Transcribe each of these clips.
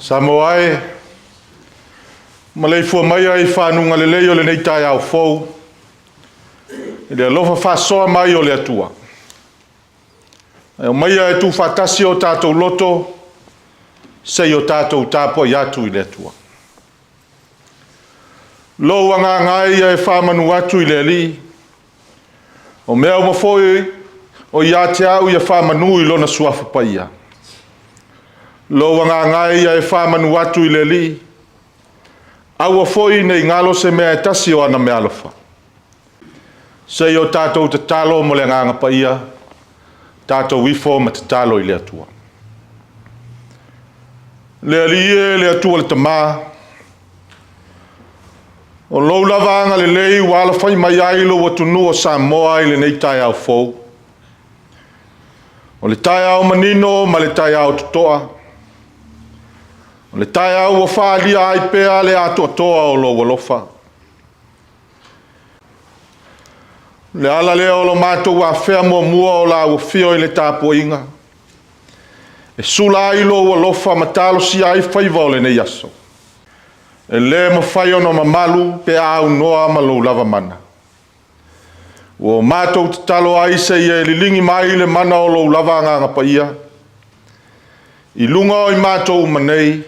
Samoa e, maleifua maia i fanuga lelei o lenei taeao fou, i le alofa faasoa mai o le Atua. Ae aumaia e tuufaatasi o tatou loto, se i o tatou tapuai atu i le Atua. Lou agaga e ia e faamanu atu i le Alii, o mea uma foi o ia te au ia faamanu i Lona Suafa Paia. Lou agaga e ia e faamanu atu i le Alii, aua foi ne i galo se mea e tasi o ana meaalofa. Se i o tatou tatalo mo le Agaga Paia, tatou ifo ma tatalo i le Atua. Le Alii e, le Atua le Tama, o lou lava agalelei ua alafai mai ai lou atunuu o Samoa i lenei taeao fou. O le taeao manino ma le taeao totoa, o le taeao ua faaalia ai pea le atoatoa o lou alofa. O le ala lea o lo matou afea muamua o la ua i le tapuaiga, e sula ai lou alofa ma talosia ai faiva o lenei aso. E le mafai ona mamalu pe a aunoa ma lou lava mana. Ua matou tatalo ai se i e liligi mai le mana o lou lava agaga paia, i luga o i matou uma nei,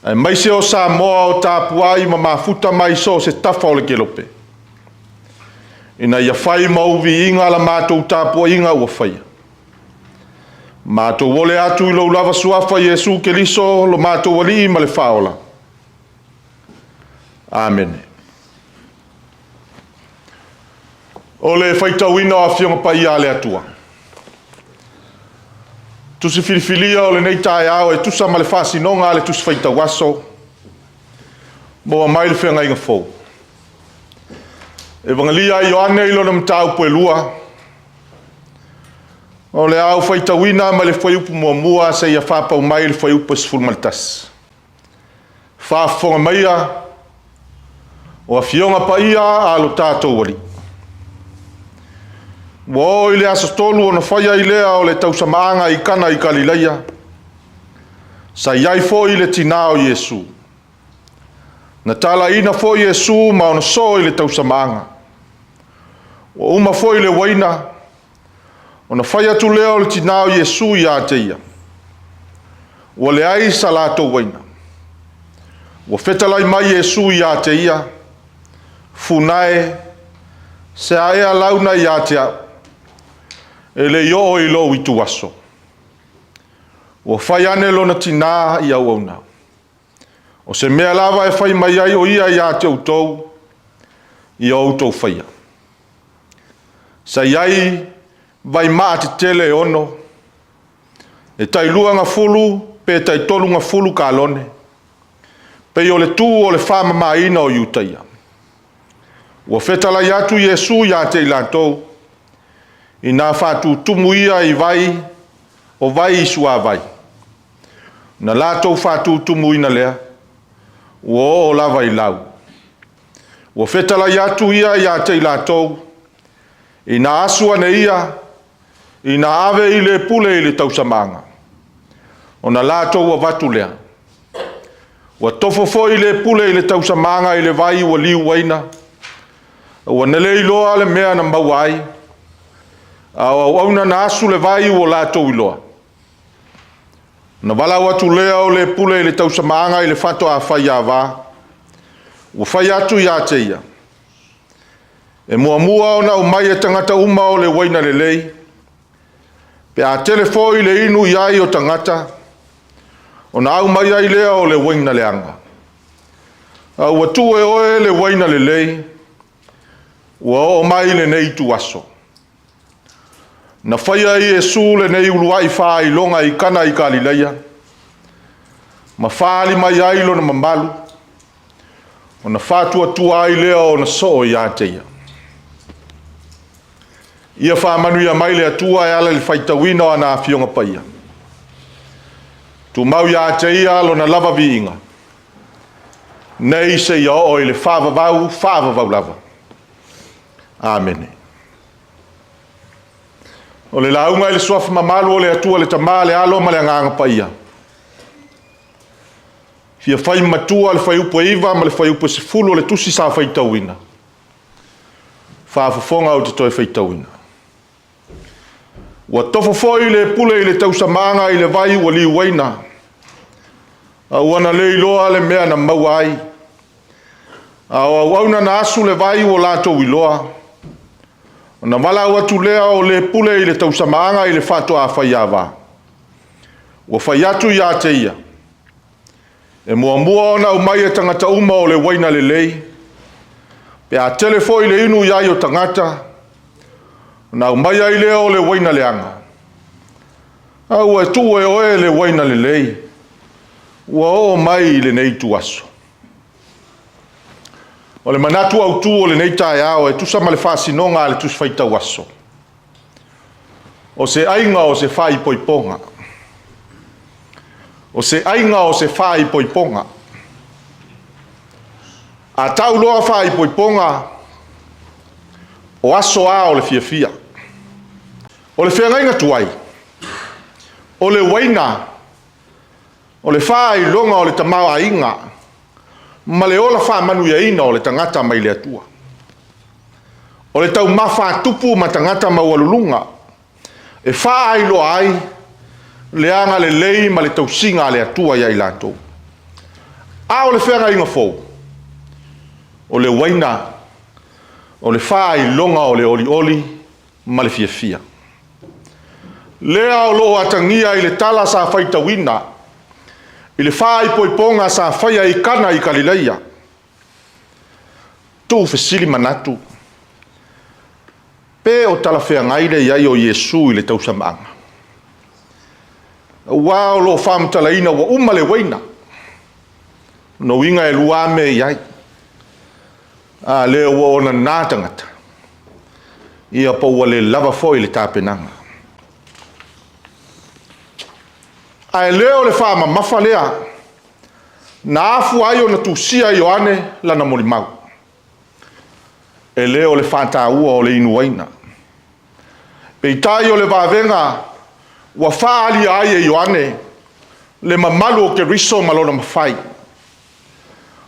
aemaise o Samoa o tapuai ma mafuta mai so o se tafa o le kelope, ina ia fai ma ou viiga la matou tapuaiga ua faia. Matou ole atu i lou lava suafa Iesu Keriso lo matou Alii ma le Faaola. Amene. O le faitauina o Afioga Paia a le Atua. Tusi filifilia o lenei taeao e tusa ma le faasinoga a le Tusi Faitau Aso, maua mai le feagaiga fou. Evagelia a Ioane i lona mataupu e lua, o le a ou faitauina mai le fuaiupu 1 seia faapau mai le fuaiupu 11. Faafofoga maia o Afioga Paia a lo tatou Alii. Ua oo i le aso 3 ona fai ai lea o le tausamaaga i Kana i Kalilaia, sa i ai foi le tinā o Iesu. Na talaina foi Iesu ma ona soo i le tausamaaga. Ua uma foi le uaina, ona fai atu lea o le tinā o Iesu ia te ia, ua leai sa latou uaina. Ua fetalai mai Iesu ia te ia, Funae, se a ea launa ia te au, e le i oo i lou ituaso. Ua fai ane lona tinā i auauna. O se mea lava e fai mai ai o ia ia te outou, ia outou faia. Sa i ai vaimaa tetele e 6, e tai 20 pe tai 30 kalone, pei o le tu o le faamamaina o Iutaia. Ua fetalai atu Iesu ia te i latou, ina faatutumu ia i vai o vai i suavai. Na latou faatutumuina lea, ua oo lava i lau. Ua fetalai atu ia ia te i latou, ina asu ane ia, ina ave i le pule i le tausamaaga, ona latou avatu lea. Ua tofo foi le pule i le tausamaaga i le vai ua liuaina, ua nelei iloa le mea na maua ai, a o auauna na asu le vai ua latou iloa. Na valaau atu lea o le pule i le tausamaaga i le faatoa faiava, ua fai atu ia te ia, e muamua ona aumai e tagata uma o le uaina lelei, pe a tele foi le inu i ai o tagata, ona aumai ai lea o le uaina leaga. A ua tuu e oe le uaina lelei, ua oo mai lenei ituaso. Na faia e Iesu lenei uluai faailoga i Kana i Kalilaia, ma faaali mai ai lona mamalu, ona faatuatua ai lea o ona soo ia te ia. Ia faamanuia mai le Atua e ala i le faitauina o ana Afioga Paia. Tumau ia te ia lona lava viiga, nei seia oo i le faavavau faavavau lava. Amene. O le lauga i le suafa mamalu o le Atua le Tama, le Alo ma le Agaga Paia. Fia fai matua le fuaiupu e 9 ma le fuaiupu e 10 o le tusi sa faitauina. Faafofoga ou te toe faitauina. Ua tofo foi le pule i le tausamaaga i le vai ua liuaina, a ua na le iloa le mea na maua ai. A o auauna na asu le vai ua latou iloa, ona valaau atu lea o le pule i le tausamaaga i le faatoa faiava. Ua fai atu ia te ia, e muamua ona aumai e tagata uma o le uaina lelei, pe a tele foi le inu i ai o tagata, ona aumai ai lea o le uaina leaga. A ua tuu e oe le uaina lelei, ua oo mai i lenei ituaso. O le manatu autu o lenei taeao e tusa ma le faasinoga a le Tusi Faitau Aso, o se aiga o se faaipoipoga. O se aiga o se faaipoipoga. A tau loa faaipoipoga, o aso a o le fiafia. O le feagaiga tuai, o le uaina, o le faailoga o le tamaoaiga ma le ola faamanuiaina o le tagata mai le Atua. O le taumafa a tupu ma tagata maualuluga e faailoa ai le agalelei ma le tausiga a le Atua ia i latou. A o le feagaiga fou, o le uaina, o le faailoga o le olioli ma le fiafia. Lea o lo o atagia i le tala sa faitauina i le faaipoipoga sa faia i Kana i Kalilaia. Tuu fesili manatu, pe o talafeagai le i ai o Iesu i le tausamaaga? Aua o lo o faamatalaina ua uma le uaina. Lona uiga e lua lava mea e i ai. A lea ua ona na tagata, ia po ua le lava foi le tapenaga. Ae le o le faamamafa lea na afua ai ona tusia e Ioane lana molimau. E le o le faataua o le inu uaina. Peitai o le vavega ua faaalia ai e Ioane le mamalu o Keriso ma lona mafai.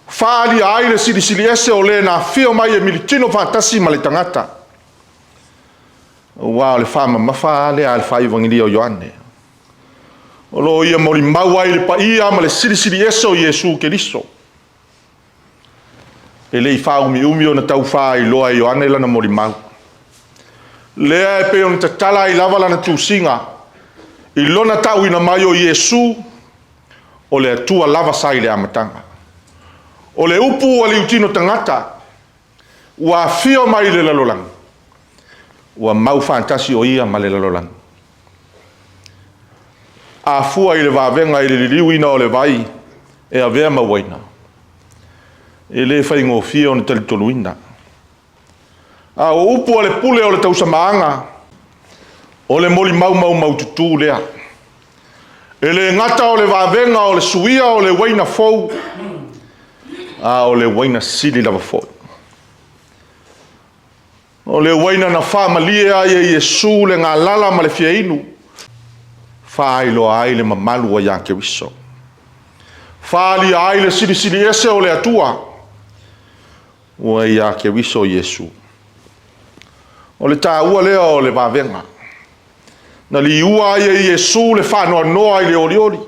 Faaalia ai le silisili ese o le na afio mai e militino faatasi ma le tagata. Aua o le faamamafa lea a le faaivagilia o Ioane. O lo o ia molimau ai le paia ma le silisili ese o Iesu Keriso. E le i faaumiumi ona tau faailoa e Ioane lana molimau. Lea e pei ona tatala ai lava lana tusiga i lona tauina mai o Iesu, o le Atua lava sa i le amataga. O le upu ua liutino tagata, ua afio mai i le lalolagi, ua mau faatasi o ia ma le lalolagi. A fua i le vavega i le liliuina o le vai e avea ma uaina, e le faigofie ona talitonuina. A o upu a le pule o le tausamaaga, o le molimau maumaututu lea. E le gata o le vavega o le suia o le uaina fou, a o le uaina sili lava foi. O le uaina na faamalie ai e Iesu le galala ma le fiainu, faailoa ai le mamalu ua ia Keriso. Faaalia ai le silisili ese o le Atua ua ia Keriso Iesu. O le taua lea o le vavega. Na liua ai e Iesu le faanoanoa i le olioli.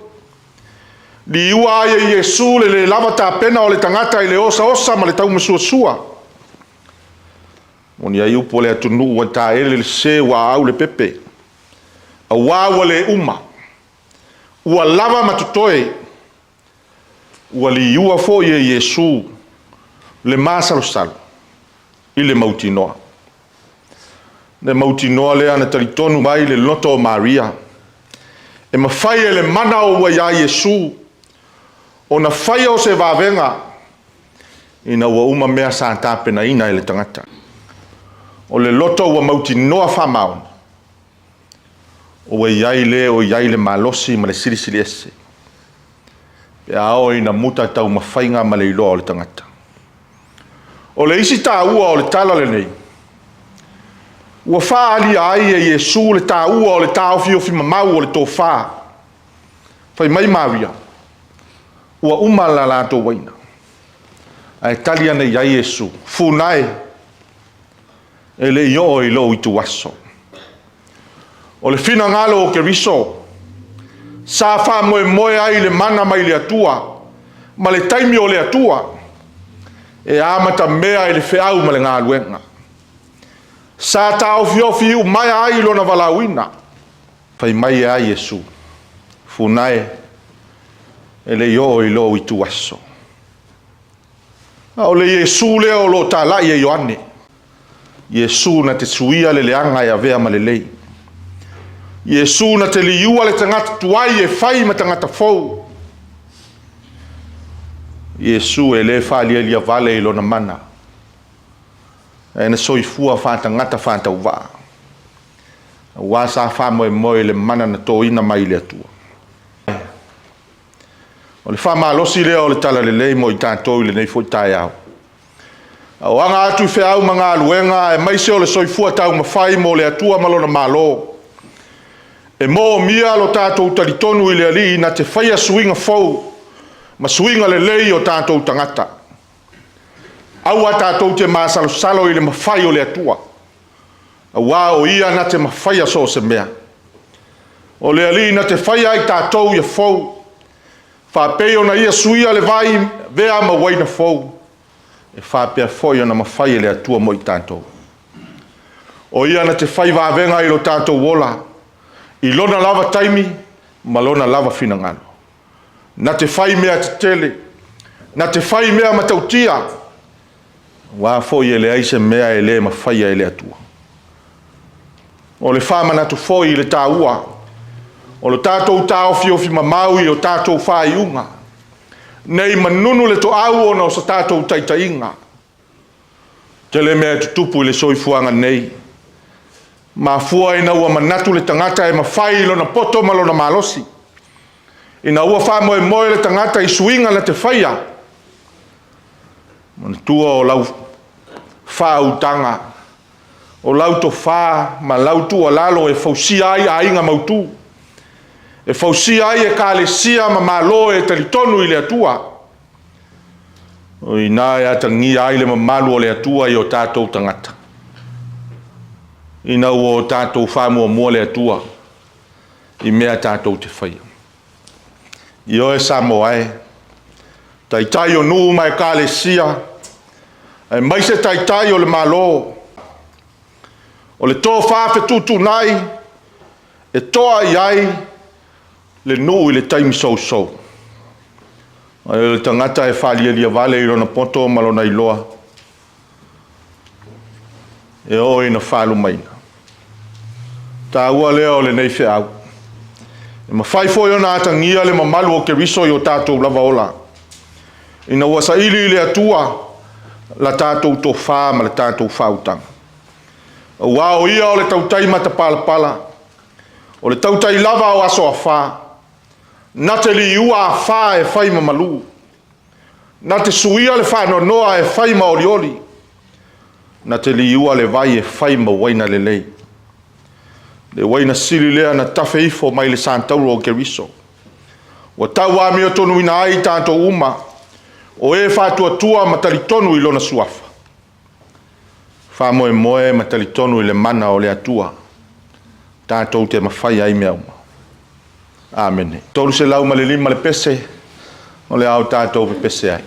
Liua ai e Iesu le le lava tapena o le tagata i le osaosa ma le taumasuasua. Moni ai upu o le atunuu ua taele le se ua aau le pepe. Aua ua le uma, ua lava ma totoe, ua liua foi e Iesu le masalosalo i le mautinoa. Le mautinoa lea na talitonu mai le loto o Maria, e mafai e le mana o ua iā Iesu ona faia o se vavega ina ua uma mea sa tapenaina e le tagata. O le loto ua mautinoa faamaoni, ua i ai le o i ai le malosi ma le silisili ese, pe a oo ina muta taumafaiga ma le iloa o le tagata. O le isi taua o le tala lenei, ua faaalia ai e Iesu le taua o le taofiofi mamau o le tofa. Fai mai Maria, ua uma la latou uaina. Ae tali ane i ai Iesu, funa e, e le i oo i lou ituaso. O le finagalo o Keriso, sa faamoemoe ai i le mana mai le Atua, ma le taimi o le Atua, e amatamea i le feau ma le galuega. Sa taofiofi iumaea ai lona valaauina. Fai mai e a Iesu, funa e, e le i oo i lou ituaso. A o le Iesu lea o lo o talai e Ioane, Iesu na te suia le leaga e avea ma lelei. Iesu na te liua le tagata tuai e fai ma tagata fou. Iesu e le faalialia vale i lona mana, ae na soifua faatagata faatauvaa, aua sa faamoemoe i le mana na toina mai i le Atua. O le faamalosi lea o le talalelei mo i tatou i lenei foi taeao. A o aga atu i feau ma galuega aemaise o le soifua taumafai mo le Atua ma lona Malo, e moomia lo tatou talitonu i le Alii na te faia suiga fou ma suiga lelei o tatou tagata. Aua tatou te masalosalo i le mafai o le Atua, aua o Ia na te mafaia so o se mea. O le Alii na te faia ai tatou ia fou, faapei ona Ia suia le vai vea ma uaina fou, e faapea foi ona mafai e le Atua mo i tatou. O Ia na te fai vavega i lo tatou ola, i lona lava taimi ma lona lava finagalo. Na te fai mea tetele, na te fai mea matautia, aua foi e leai se mea e le mafaia e le Atua. O le faamanatu foi i le taua o lo tatou taofiofi mamau i o tatou faaiuga, nei manunu le toau ona o se tatou taitaiga. Tele mea e tutupu i le soifuaga nei, mafua ina ua manatu le tagata e mafai i lona poto ma lona malosi, ina ua faamoemoe le tagata i suiga na te faia, manatua o lau faautaga, o lau tofa ma lau tuualalo e fausia ai aiga mautu, e fausia ai ekalesia ma Malo e talitonu i le Atua. O i ina e atagia ai le mamalu o le Atua i o tatou tagata, ina ua o tatou faamuamua le Atua i mea tatou te faia. Ioe Samoa e, taitai o nuu ma ekalesia, aemaise taitai o le Malo, o le tofa fetuutuunai e toa i ai le nuu i le taimi sousou. Ae o le tagata e faalialia vale i lona poto ma lona iloa, e oo ina faalumaina. Taua lea o lenei feau. E mafai foi ona atagia le mamalu o Keriso i o tatou lava ola, ina ua saili i le Atua la tatou tofa ma le tatou faautaga. Aua o Ia o le tautai matapalapala, o le tautai lava o aso afa, na te liua afa e fai ma malu, na te suia le faanoanoa e fai ma olioli, na te liua le vai e fai ma uaina lelei. Le uaina sili lea na tafe ifo mai le satauro o Keriso, ua tauamiotonuina ai tatou uma, o e faatuatua ma talitonu i lona suafa. Faamoemoe ma talitonu i le mana o le Atua, tatou te mafai ai mea uma. Amene. 305 le pese, o le a o tatou pepese ai.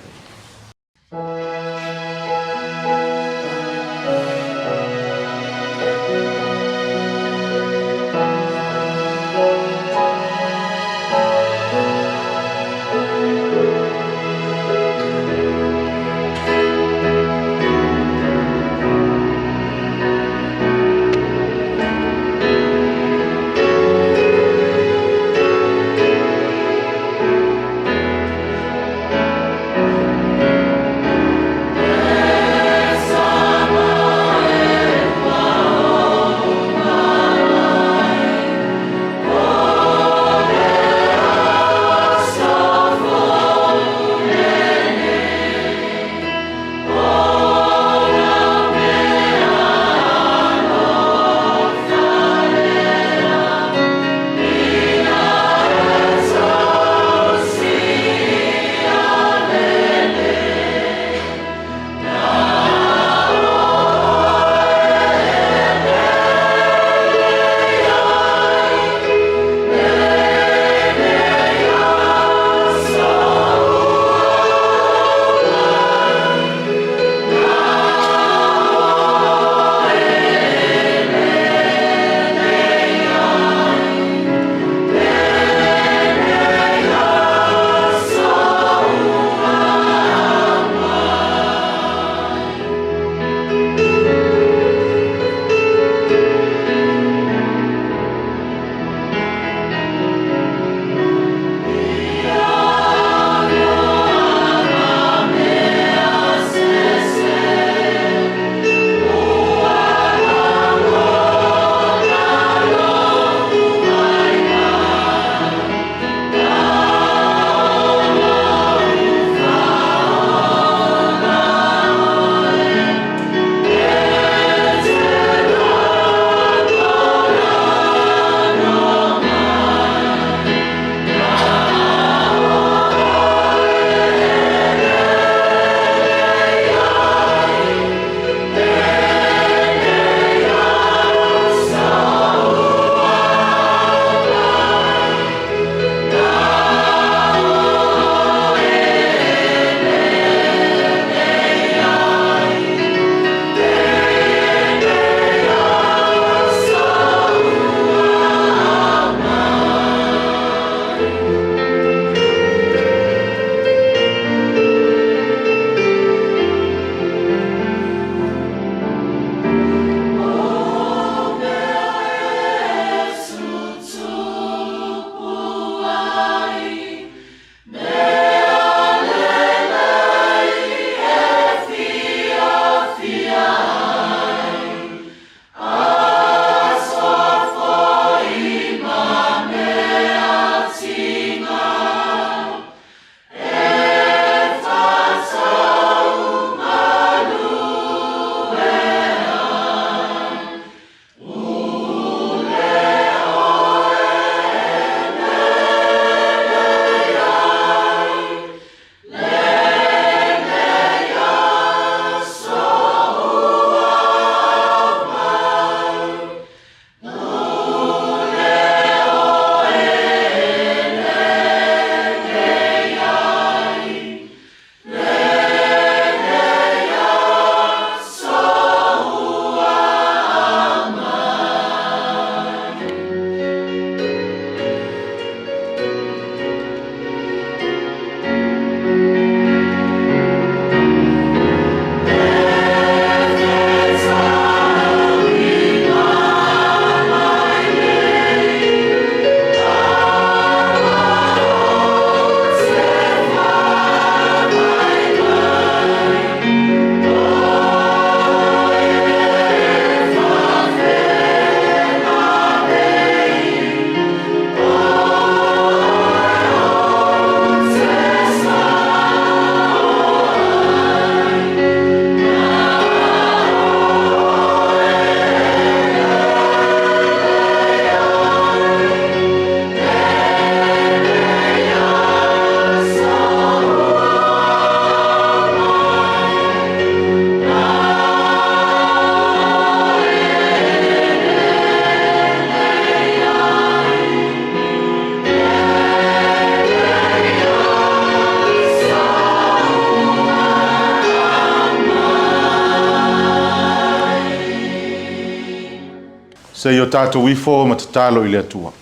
Se i o tatou ifo ma tatalo i le Atua.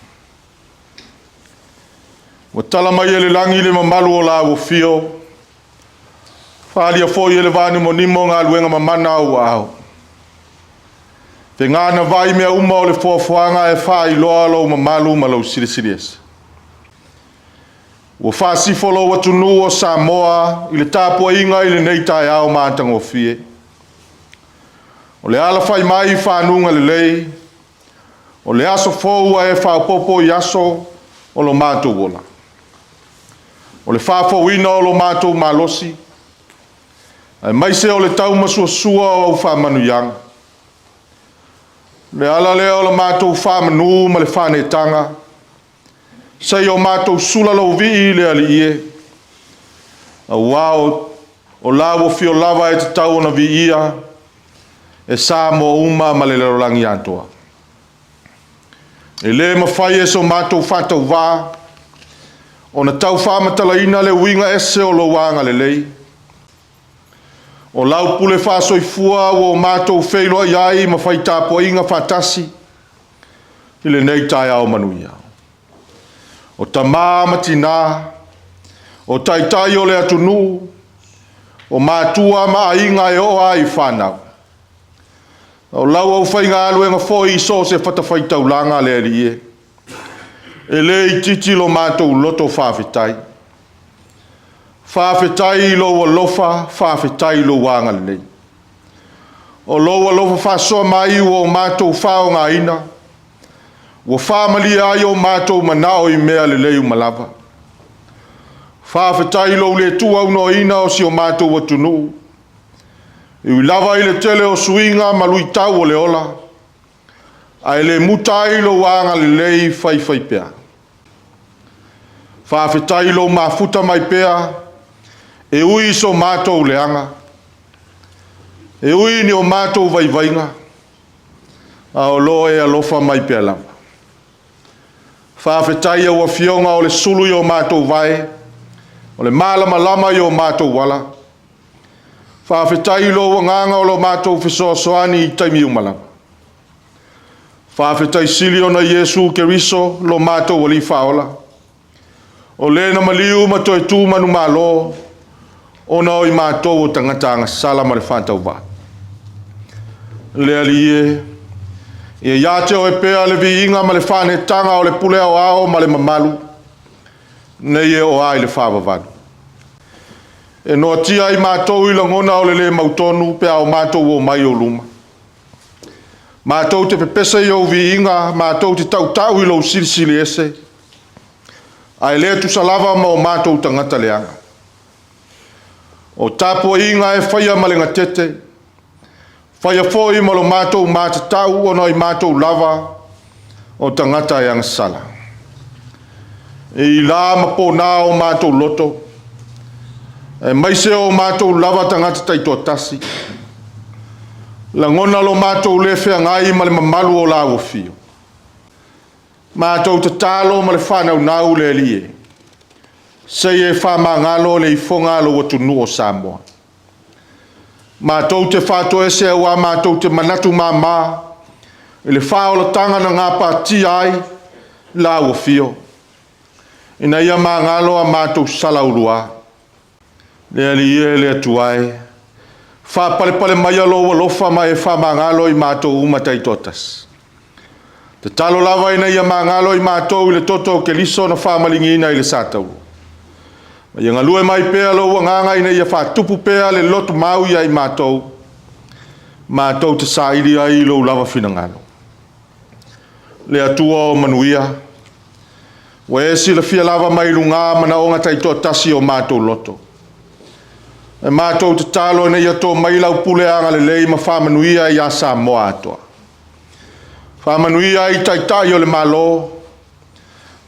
Ua tala mai e le lagi le mamalu o lau afio, faaalia foi e le vaanimonimo galuega mamana a ou aao. Feganavai mea uma o le foafoaga e faailoa lou mamalu ma lou silisili ese. Ua faasifo lou atunuu o Samoa i le tapuaiga i lenei taeao matagofie. O le alafai mai i fanuga lelei, o le aso fou ua e faaopoopo i aso o lo matou ola. O le faafouina o lo matou malosi, aemaise o le taumasuasua o au faamanuiaga. O le ala lea o le matou faamanu ma le faaneetaga, seia o matou sula lou vii i le Alii e, aua o lau afio lava e tatau ona viia e Samoa uma ma le lalolagi atoa. E le mafai e so matou faatauvā ona tau faamatalaina le uiga ese o lou agalelei. O lau pule faasoifua ua o matou feiloai ai ma fai tapuaiga faatasi i lenei taeao manuia. O tamā ma tinā, o taitai o le atunuu, o matua ma aiga e oo lava i fanau. O lau aufaigaluega foi i so o se fatafaitaulaga le Alii e, e le itiiti lo matou loto faafetai. Faafetai i lou alofa, faafetai i lou agalelei. O lou alofa faasoa mai ua o matou faaaogaina, ua faamalie ai o matou manao i mea lelei uma lava. Faafetai i lou le tuuaunoaina o si o matou atunuu, e ui lava i le tele o suiga ma luitau o le ola, ae le muta ai lou agalelei faifaipea. Faafetai i lou mafuta mai pea, e ui i so matou leaga, e ui i ni o matou vaivaiga, a o lo o e alofa mai pea lava. Faafetai i au afioga o le sulu i o matou vae, o le malamalama i o matou ala. Faafetai i lou agaga o lo matou fesoasoani i taimi uma lava. Faafetai sili ona Iesu Keriso lo matou Alii Faaola, o le na maliu ma toe tu manumalo ona o i matou o tagata agasala ma le faatauvaa. Le Alii e, ia ia te oe pea le viiga ma le faaneetaga o le pule aoao ma le mamalu, nei e oo lava i le faavavau. E noatia ai matou i lagona o le lē mautonu pe a o matou omai i ou luma. Matou te pepese i ou viiga, matou te tautau i lou silisili ese, ae le tusa lava ma o matou tagata leaga. O tapuaiga e faia ma le gatete, faia foi ma lo matou matatau ona i matou lava o tagata e agasala. E i la ma pōnā o matou loto, aemaise o matou lava tagata taitoatasi, lagona lo matou le feagai ma le mamalu o lau afio. Matou tatalo ma le faanaunau le Alii e, seia e faamagalo le ifoga a lou atunuu o Samoa. Matou te faatoese aua matou te manatu māmā i le faaolataga na gapatia ai lau afio, ina ia magalo a matou sala uluā. Le Alii e, le Atua e, faapalepale maia lou alofa ma e faamagalo i matou uma taitoatasi. Tatalo lava ina ia magalo i matou i le toto o Keriso na faamaligiina i le satauro. Ma ia galue mai pea lou agaga ina ia faatupu pea le loto mau ia i matou, matou te saili ai i lou lava finagalo. Le Atua o manuia, ua e silafia lava mai luga manaoga taitoatasi o matou loto. E matou tatalo ina ia to mai lau pule agalelei ma faamanuia ia Samoa atoa. Faamanuia i taitai o le Malo,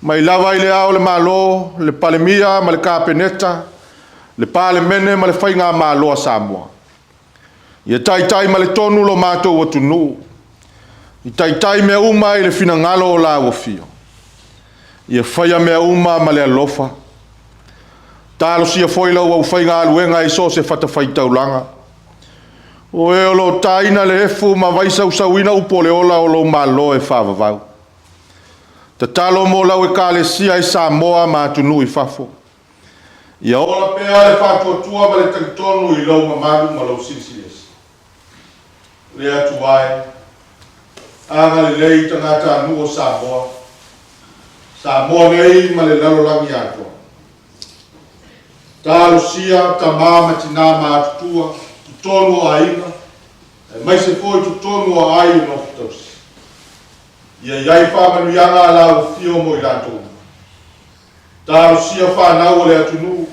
mai lava i le Ao o le Malo, le Palemia ma le Kapeneta, le Palemene ma le Faigamalo a Samoa. Ia taitai ma le tonu lo matou atunuu, i taitai mea uma i le finagalo o lau afio. Ia faia mea uma ma le alofa. Talosia foi lau aufaigaluega i so o se fatafaitaulaga. O e o lo o taina le efu ma vaisausauina upu o le ola o lou Malo e faavavau. Tatalo mo lau Ekalesia i Samoa ma atunuu i fafo. Ia ola pea le faatuatua ma le talitonu i lou mamalu ma lou silisiliese. Le Atua e, agalelei i tagatanuu o Samoa, Samoa nei ma le lalolagi atoa. Talosia tamā ma tinā matutua, totonu o aiga, aemaise foi totonu o aai e nofo tausi. Ia i ai faamanuiaga a lau afio mo i latou uma. Talosia fanau o le atunuu,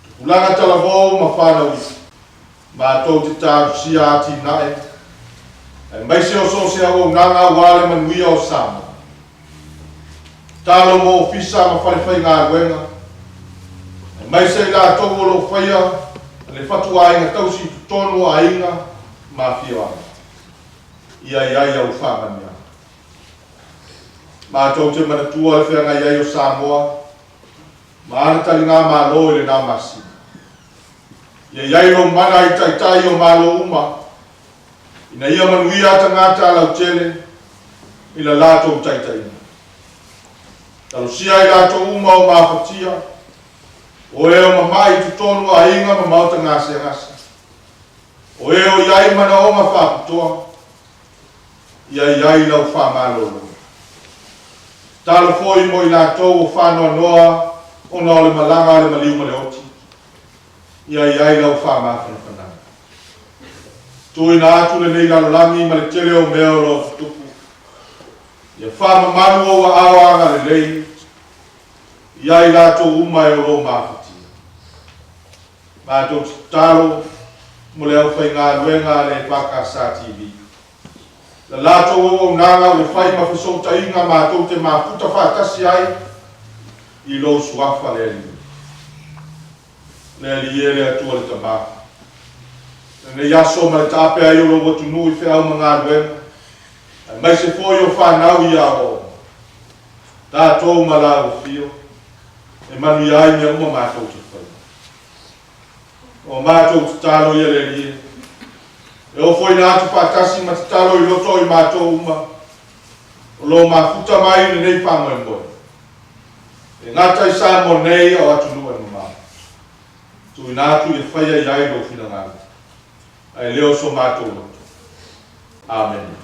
tupulaga talavou ma fanau iti. Matou te talosia atinae, aemaise o so o se auaunaga aua le manuia o Samoa. Tatalo mo ofisa ma falefaigaluega, aemaise i latou o lo o faia le fatuaiga tausi i totonu o aiga ma afioaga. Ia i ai au faamanuiaga. Matou te manatua le feagai ai o Samoa ma ana taligamalo i lena masina. Ia i ai lou mana i taitai o Malo uma, ina ia manuia tagata lautele i la latou taitaiga. Talosia i latou uma o mafatia, o e o mama'i i totonu o aiga ma maota gasegase, o e o i ai manaoga faapitoa, ia i ai lau faamalologa. Tatalo foi mo i latou o faanoanoa ona o le malaga a le maliu ma le oti, ia i ai lau faamafanafanaga. Tuuina atu lenei lalolagi ma le tele o mea o lo o tutupu, ia faamamalu ou aao agalelei ia i latou uma e o lo o mafatia. Matou te tatalo mo le aufaigaluega a le EFKS TV. La latou auaunaga ua fai ma fesootaiga matou te mafuta faatasi ai i lou Suafa le Alii. Le Alii e, le Atua le Tama. Lenei aso ma le taape ai o lou atunuu i feau ma galuega, aemaise foi o fanau i aoaoga. Tatou ma lau afio, e manuia ai mea uma matou te faia. O matou tatalo ia le Alii e, e ofoina atu faatasi ma tatalo i loto o i matou uma, o lo o mafuta mai i lenei faamoemoe. E gata i Samoa nei a o atunuu e mamao. Tuuina atu ia faia i ai lou finagalo, ae le o so matou loto. Amene.